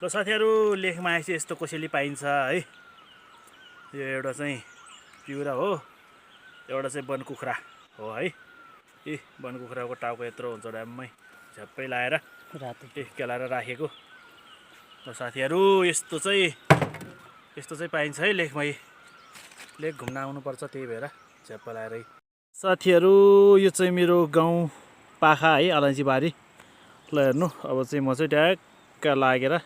ल साथीहरु लेखमा आएपछि यस्तो कोसेली पाइन्छ है। यो एउटा चाहिँ पिउरा हो, एउटा चाहिँ बनकुखुरा हो है। बनकुखुराको टाउको यत्रो हुन्छ ड्याममै झ्याप्पै लाएर केलाएर राखेको। ल साथीहरु यस्तो चाहिँ पाइन्छ है लेखमै। लेख घुम्न आउनुपर्छ, त्यही भएर झ्याप्प लाएरै। साथीहरु यो चाहिँ मेरो गाउँ पाखा है, अलैँची बारी। ल हेर्नु, अब चाहिँ म चाहिँ ट्याक्क लागेर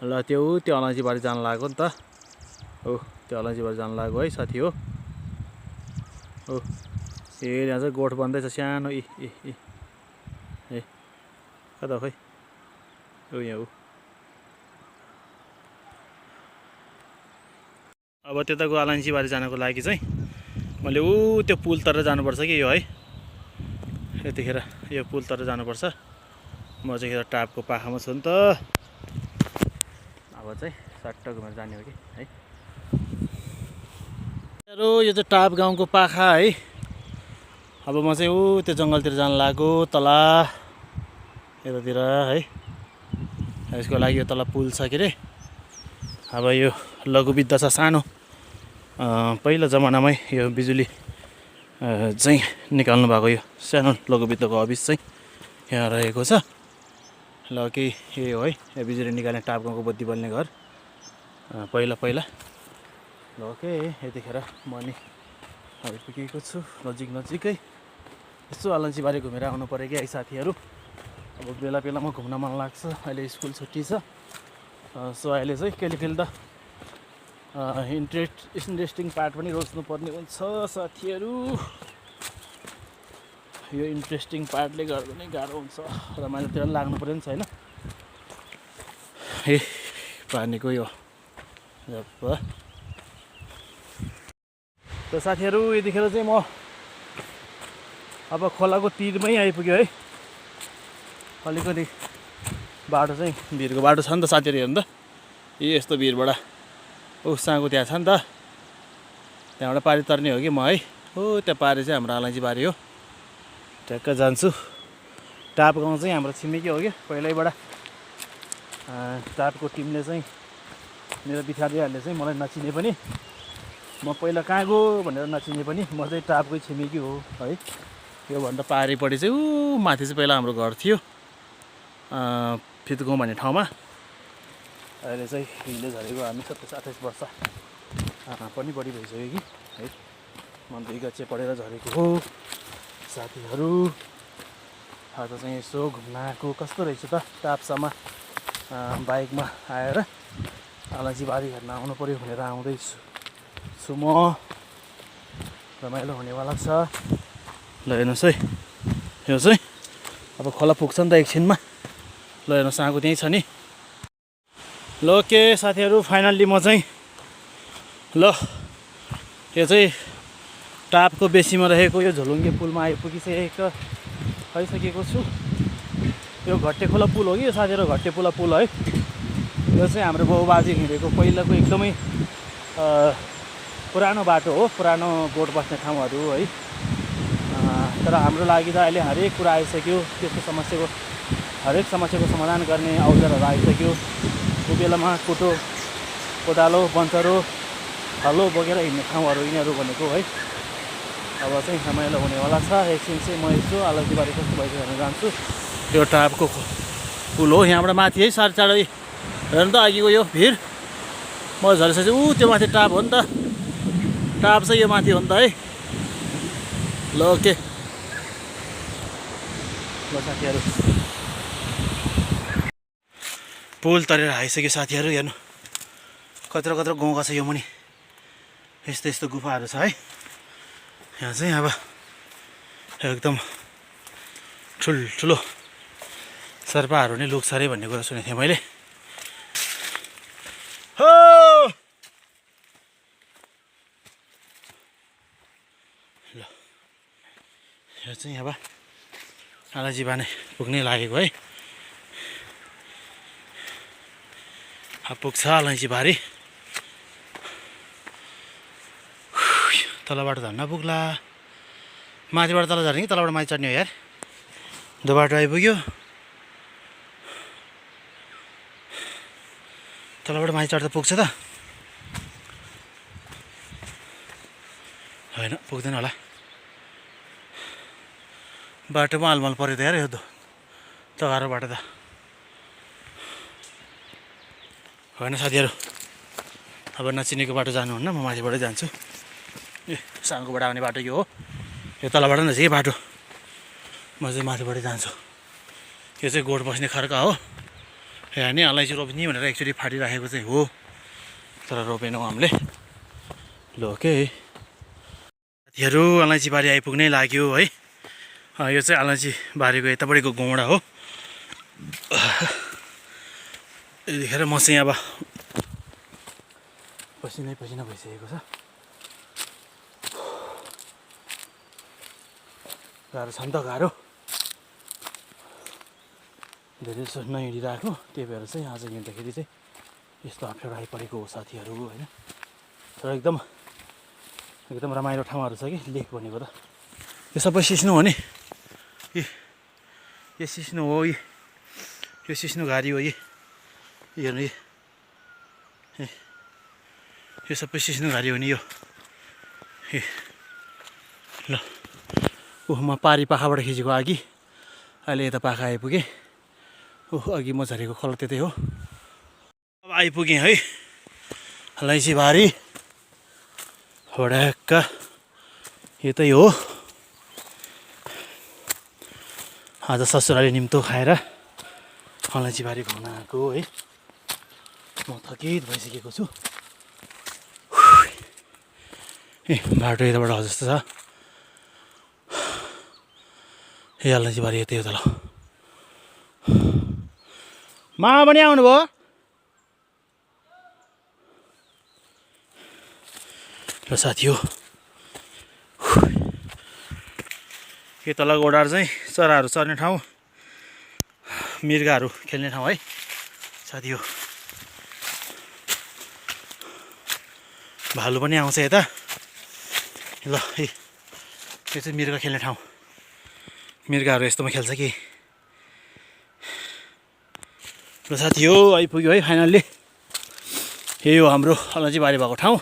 ल त्यो अलैँची बारी जान लाग्यो नि त। हो त्यो अलैँची बारी जान लाग्यो है साथी हो। हो यहाँ चाहिँ गोठ बन्दैछ सानो। कता खै हो यहाँ हो। अब त्यताको अलैँची बारी जानको लागि चाहिँ मैले त्यो पुल तरेर जानुपर्छ कि यो है। यतिखेर यो पुल तरेर जानुपर्छ। म चाहिँ यहाँ टापको पाखामा छु नि त। अब चाहिँ सट्ट घुमेर जाने हो कि है। यो चाहिँ टाप गाउँको पाखा है। अब म चाहिँ त्यो जङ्गलतिर जान लाग्यो, तला यतातिर है। यसको लागि यो तल पुल छ के अरे। अब यो लघुविद्या छ सानो, पहिलो जमानामै यो बिजुली चाहिँ निकाल्नु भएको यो सानो लघुविद्याको अफिस चाहिँ यहाँ रहेको छ। ल केही यही हो है, यो बिजुली निकाल्ने टाप गाउँको बत्ती बल्ने घर पहिला। ल ओके, यतिखेर म नि आइपुगेको छु नजिकै। यसो अलैँची बारी घुमेर आउनु पऱ्यो कि है साथीहरू। अब बेलामा घुम्न मन लाग्छ। अहिले स्कुल छुट्टी छ, सो अहिले चाहिँ कहिले त इन्ट्रेस्टिङ पार्ट पनि रोज्नुपर्ने हुन्छ साथीहरू। यो इन्ट्रेस्टिङ पार्टले गर्दा नै गाह्रो हुन्छ, रमाइलोतिर लाग्नु पर्यो नि छैन। पानीको यो त साथीहरू यतिखेर चाहिँ म अब खोलाको तिरमै आइपुग्यो है। अलिकति बाटो चाहिँ भिरको बाटो छ नि त साथीहरू, हेर्नु त यस्तो भिरबाट साँगो त्यहाँ छ नि त, त्यहाँबाट पारी तर्ने हो कि म है। हो त्यहाँ पारी चाहिँ हाम्रो अलैँची बारी हो। ट्याक्क जान्छु। टाप गाउँ चाहिँ हाम्रो छिमेकी हो कि पहिल्यैबाट। टापको टिमले चाहिँ मेरो विद्यार्थीहरूले चाहिँ मलाई नचिने पनि, म पहिला कहाँ गयो भनेर नचिने पनि म चाहिँ टापकै छिमेकी हो है। योभन्दा पारिपट्टि चाहिँ माथि चाहिँ पहिला हाम्रो घर थियो, फितगाउँ भन्ने ठाउँमा। अहिले चाहिँ हिलो झरेको हामी 27-28 वर्ष पनि बढी भइसक्यो कि है। म 2 गच्छे पढेर झरेको हो साथीहरू। आज चाहिँ यसो घुम्न आएको। कस्तो रहेछ त टापसम्म बाइकमा आएर अलैँची बारी हेर्न आउनु पऱ्यो भनेर आउँदैछु म। रमाइलो हुनेवाला छ। ल हेर्नुहोस् है, यो चाहिँ अब खोला पुग्छ नि त एकछिनमा। ल हेर्नुहोस् साँगो त्यहीँ छ नि। ल ओके साथीहरू, फाइनल्ली म चाहिँ ल यो चाहिँ टापको बेसीमा रहेको यो झोलुङ्गे पुलमा आइसकेको छु। यो घट्टे खोला पुल हो कि यो साथीहरू, घट्टे खोला पुल है। यो चाहिँ हाम्रो बाबुबाजे हिँडेको पहिलाको एकदमै पुरानो बाटो हो, पुरानो गोठ बस्ने ठाउँहरू है। तर हाम्रो लागि त अहिले हरेक कुरा आइसक्यो। त्यस्तो हरेक समस्याको समाधान गर्ने औजारहरू आइसक्यो। त्यो बेलामा कुटो, कोदालो, बन्चरो, हलो बोकेर हिँड्ने ठाउँहरू यिनीहरू भनेको है। अब चाहिँ रमाइलो हुनेवाला छ। एकछिन चाहिँ म यसो अलैँची बारी कस्तो भइसक्यो भनेर जान्छु। यो टापको पुल हो, यहाँबाट माथि है साह्रै टाढो। हेर्नु त अघिको यो भिर, म झरेपछि त्यो माथि टाप हो नि त। टाप चाहिँ यो माथि हो नि त है। ल ओके ल साथीहरू, पुल तरेर आइसक्यो साथीहरू। हेर्नु कत्रो गाउँका छ यो मुनि। यस्तो गुफाहरू छ है यहाँ चाहिँ। अब एकदम ठुल्ठुलो सर्पाहरू नै लुक्छ अरे भन्ने कुरा सुनेको थिएँ मैले। हो ल यो चाहिँ अब अलैँची बारी पुग्नै लागेको है। अब पुग्छ अलैँची बारी। तलबाट झर्न पुग्ला, माथिबाट तल झर्ने कि तलबाट माथि चढ्ने हो यार। दो बाटो आइपुग्यो। तलबाट माथि चढ्दा पुग्छ त होइन पुग्दैन होला बाटोमा अलमल पऱ्यो त यार यो तगारो बाटो त होइन साथीहरू अब नचिनेको बाटो जानुहुन्न म माथिबाटै जान्छु ए साङ्गोबाट आउने बाटो यो हो यो तलबाट नजिकै बाटो म चाहिँ माथिबाटै जान्छु यो चाहिँ गोठ बस्ने खर्का हो यहाँ नि अलैँची रोप्ने भनेर एकचोटि फाटिराखेको चाहिँ हो तर रोपेनौँ हामीले ल ओके साथीहरू अलैँची बारी आइपुग्नै लाग्यो है यो चाहिँ अलैँची बारीको यतापट्टिको गौडा हो यतिखेर म चाहिँ अब पसिनै पसिना भइसकेको छ गाह्रो छ नि त गाह्रो धेरै जस्तो नहिँडिरहेको त्यही भएर चाहिँ आज हिँड्दाखेरि चाहिँ यस्तो अप्ठ्यारो आइपरेको हो साथीहरू होइन तर एकदम रमाइलो ठाउँहरू छ कि लेक भनेको त यो सबै सिस्नु हो नि यो सिस्नु हो यो सिस्नु घारी हो हेर्नु यो सबै सिस्नु घारी हो नि यो ल म पारी पाखाबाट खिचेको अघि अहिले यता पाखा आइपुगेँ अघि म झरेको खोला त्यतै हो अब आइपुगेँ है अलैँची बारी होड्याक्क यतै हो आज ससुराली निम्तो खाएर अलैँची बारी घुम्न आएको है म थकित भइसकेको छु ए बाटो यताबाट जस्तो छ ए अलैँची बारी यतै हो त ल मामा पनि आउनुभयो ल साथी हो यो तल गोडार चाहिँ चराहरू चर्ने ठाउँ मृगहरू खेल्ने ठाउँ है साथी हो भालु पनि आउँछ यता ल यो चाहिँ मृग खेल्ने ठाउँ मृगहरू यस्तोमा खेल्छ कि ल साथी हो आइपुग्यो है फाइनल्ली यही हो हाम्रो अलैँची बारी भएको ठाउँ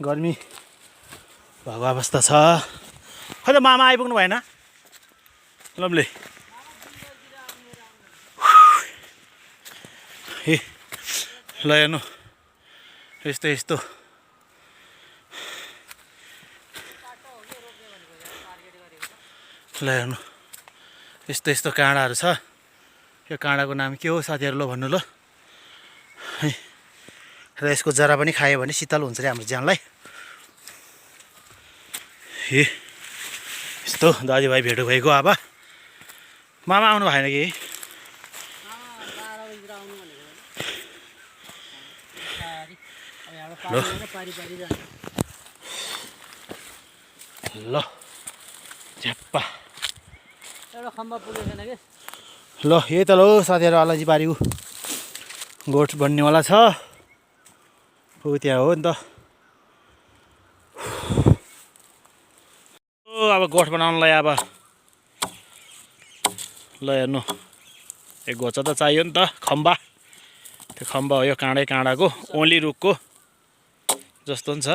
गर्मी भएको अवस्था छ खै त मामा आइपुग्नु भएन लम्ले ए ल हेर्नु यस्तो ल हेर्नु यस्तो काँडाहरू छ यो काँडाको नाम के हो साथीहरू ल भन्नु ल है र यसको जरा पनि खायो भने शीतल हुन्छ अरे हाम्रो ज्यानलाई ए यस्तो दाजुभाइ भेट भएको अब मामा आउनु भएन कि ल झ्याप्पा ल यही त ल साथीहरू अलैँची बारीको गोठ बन्नेवाला छ हो त्यहाँ हो नि त अब गोठ बनाउनलाई अब ल हेर्नु एक गोचा त चाहियो नि त खम्बा त्यो खम्बा हो यो काँडाको ओली रुखको जस्तो नि छ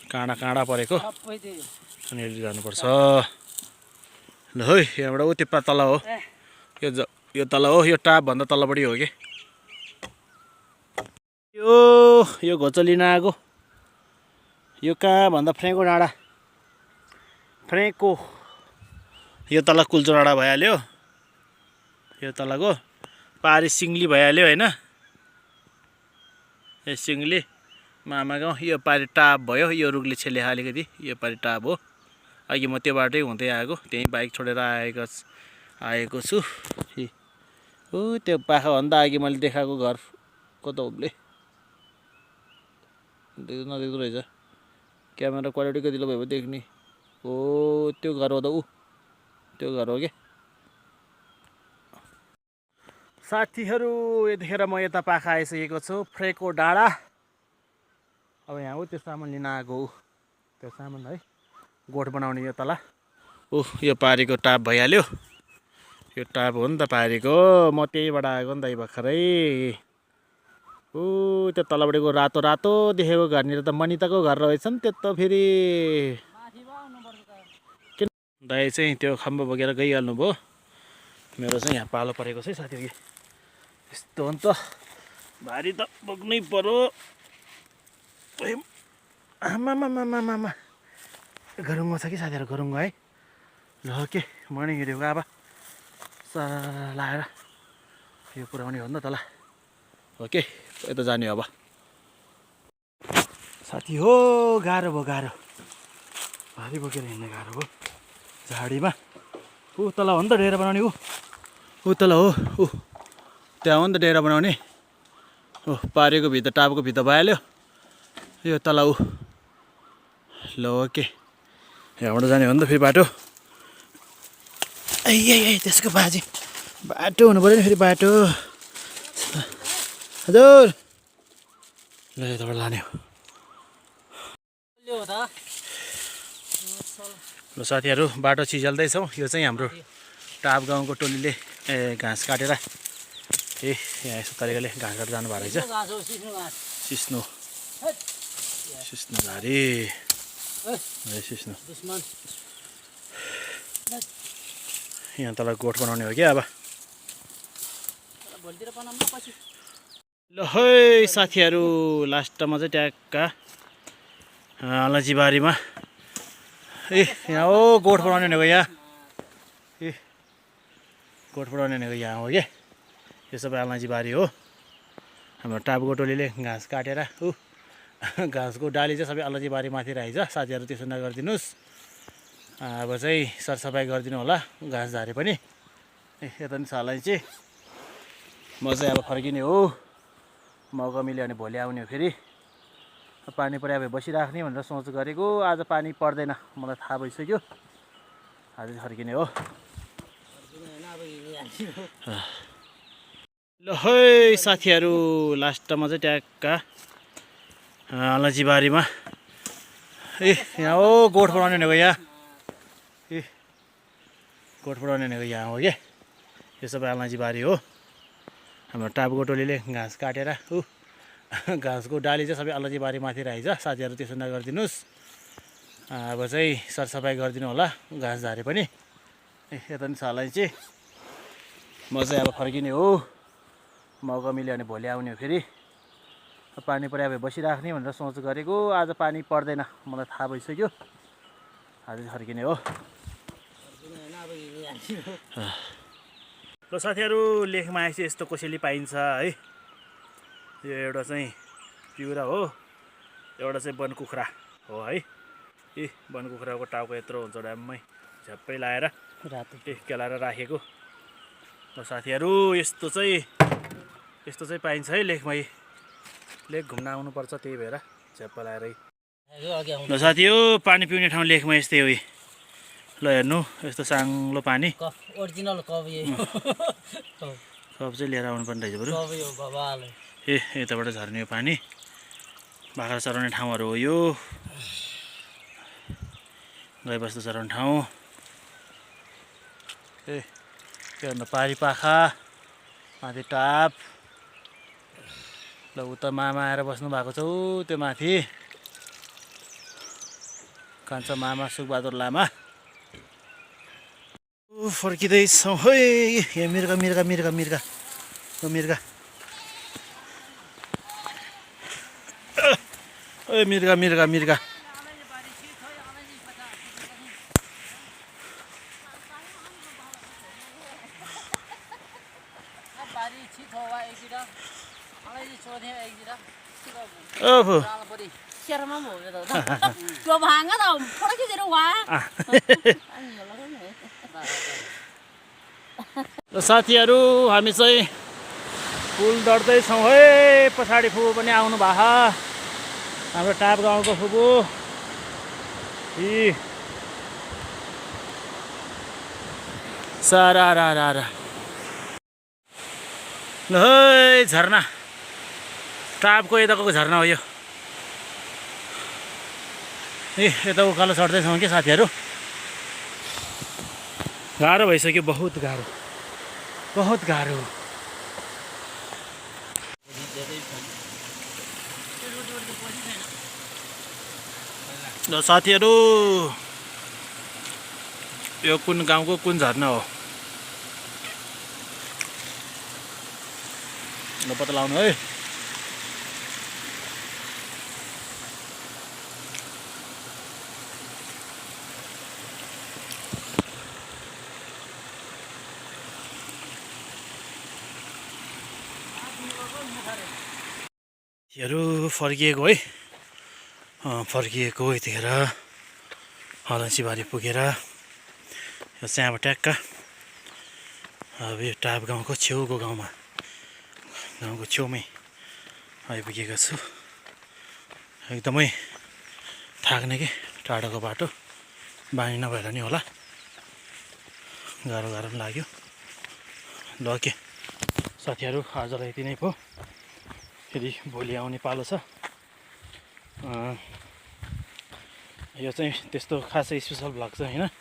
काँडा परेको अनि जानुपर्छ ल है यहाँबाट ऊ त्यो तल हो यो तल हो यो टापभन्दा तलपट्टि हो कि यो घोचो लिन आएको यो कहाँ भन्दा फ्रेको डाँडा फ्रेको यो तल कुल्चो डाँडा भइहाल्यो यो तलको पारी सिङ्ली भइहाल्यो होइन यो सिङ्ली मामा गाउँ यो पारी टाप भयो यो रुखले छेले अलिकति यो पारी टाप हो अघि म त्यो बाटै हुँदै आएको त्यहीँ बाइक छोडेर आएको छु हो त्यो पाखाभन्दा अघि मैले देखाएको घर कता उब्ले नदेख्दो रहेछ क्यामेरा क्वालिटी कति भयो देख्ने हो त्यो घर हो त त्यो घर हो कि साथीहरू यतिखेर म यता पाखा आइसकेको छु फ्रेको डाँडा अब यहाँ हो त्यो सामान लिन आएको हो त्यो सामान है गोठ बनाउने यो तल यो पारीको टाप भइहाल्यो यो टाप हो नि त पारेको, म त्यहीबाट आएको नि त भर्खरै। ऊ त्यो तलबाटको रातो रातो देखेको घरनिर त मनिताको घर रहेछ नि त्यो त फेरि। किन दाइ चाहिँ त्यो खम्बा बोकेर गइहाल्नु भयो। मेरो चाहिँ यहाँ पालो परेको छ है साथीहरू। यस्तो हो नि त, भारी त बोक्नै पर्यो। आमामामामामा गरुङ्गो छ कि साथीहरू, गरुङ्गो है। ल के मर्निङ हिँडेको अब सर लाएर यो पुऱ्याउने हो नि त तल। ओके यता जाने अब साथी हो। गाह्रो भयो गाह्रो, भारी बोकेर हिँड्ने गाह्रो भयो झाडीमा। ऊ तल हो नि त डेरा बनाउने, ऊ तल हो, ऊ त्यहाँ हो नि त डेरा बनाउने। ओ पारेको भित्र, टापको भित्र भइहाल्यो यो तल। ऊ ल ओके यहाँबाट जाने हो नि त फेरि बाटो। ए त्यसको बाजे बाटो हुनु पऱ्यो नि फेरि बाटो। हजुर ल यताबाट लाने हो। ल साथीहरू बाटो छिजल्दैछौँ। यो चाहिँ हाम्रो टाप गाउँको टोलीले घाँस काटेर यहाँ यस्तो तरिकाले घाँस काटेर जानुभएको रहेछ। सिस्नो सिस्नो झारी सिस्नो। यहाँ तल गोठ बनाउने हो क्या अब। ल है साथीहरू लास्टमा चाहिँ ट्याक्क अलैँचीबारीमा यहाँ हो गोठ बनाउने भनेको। यहाँ गोठ बनाउने भनेको यहाँ हो क्या। यो सबै अलैँचीबारी हो। हाम्रो टापको टोलीले घाँस काटेर घाँसको डाली चाहिँ सबै अलैँचीबारी माथि राखेछ। साथीहरू त्यसो नगरिदिनुहोस्। अब चाहिँ सरसफाइ गरिदिनु होला घाँस झारे पनि। यता पनि छ अलैँची। म चाहिँ अब फर्किने हो। मौका मिल्यो भने भोलि आउने हो फेरि। पानी परे अब बसिराख्ने भनेर सोच गरेको। आज पानी पर्दैन मलाई थाहा भइसक्यो। आज फर्किने हो। ल है साथीहरू लास्टमा चाहिँ ट्याक्क अलैँचीबारीमा यहाँ हो गोठ बनाउने भनेको। यहाँ गोठ बनाउने भनेको यहाँ हो क्या। यो सबै अलैँचीबारी हो। हाम्रो टापको टोलीले घाँस काटेर घाँसको डाली चाहिँ सबै अलैँचीबारी माथि राखेछ। साथीहरू त्यसो नगरिदिनुहोस्। अब चाहिँ सरसफाइ गरिदिनु होला घाँस झारे पनि। यता पनि छ अलैँची। म चाहिँ अब फर्किने हो। मौका मिल्यो भने भोलि आउने हो फेरि। पानी परे अब बसिराख्ने भनेर सोच गरेको। आज पानी पर्दैन मलाई थाहा भइसक्यो। आज फर्किने हो। ल साथीहरू लेखमा आएपछि यस्तो कोसेली पाइन्छ है। यो एउटा चाहिँ पिउरा हो, एउटा चाहिँ बनकुखुरा हो है। बनकुखुराको टाउको यत्रो हुन्छ ड्याममै झ्याप्पै लाएर रातो केलाएर राखेको। ल साथीहरू यस्तो चाहिँ पाइन्छ है लेखमा। लेख घुम्न आउनुपर्छ त्यही भएर झ्याप्प लाएरै। ल साथी हो पानी पिउने ठाउँ लेखमा यस्तै हो। ल हेर्नु यस्तो साङ्लो पानी। ओरिजिनल कप कप चाहिँ लिएर आउनुपर्ने रहेछ बरु। यताबाट झर्ने हो पानी। बाख्रा चराउने ठाउँहरू हो यो। गाईबस्तु चराउने ठाउँ। के भन्नु पारी पाखा माथि टाप। ल उता मामा आएर बस्नु भएको छ त्यो माथि। कान्छा मामा सुखबहादुर लामा। फर्किँदैछौँ है। यहाँ मिर्गा मिर्गा मिर्गा मिर्गा मिर्गा मिर्गा मिर्गा मिर्गा। ओहो ल साथीहरू हामी चाहिँ पुल डढ्दैछौँ है। पछाडि फुपू पनि आउनु भएको। हाम्रो टाप गाउँको फुपू। सारा रा रा रा। ल है झरना, टापको यताको झरना हो यो। यता उकालो चढ्दैछौँ कि साथीहरू। गाह्रो भइसक्यो बहुत गाह्रो। बहुत गाह्रो। ल साथीहरू, यो कुन गाउँको कुन झरना हो ल पत्ता लगाउनु है। हरू फर्किएको है, फर्किएको यतिखेर अलैँचीबारी पुगेर यो चाहिँ अब ट्याक्क अब यो टाप गाउँको छेउको गाउँको छेउमै आइपुगेको छु। एकदमै थाक्ने कि टाढोको बाटो बानी नभएर नि होला, गाह्रो पनि लाग्यो। ल के साथीहरू, आजलाई यति नै पो, फेरि भोलि आउने पालो छ। यो चाहिँ त्यस्तो खासै स्पेसल भ्लग चाहिँ होइन,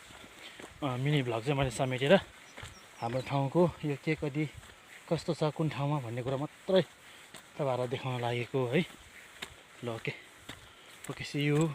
मिनी भ्लग चाहिँ मैले समेटेर हाम्रो ठाउँको यो के कति कस्तो छ कुन ठाउँमा भन्ने कुरा मात्रै तपाईँहरूलाई देखाउन लागेको है। ल ओके सी यू।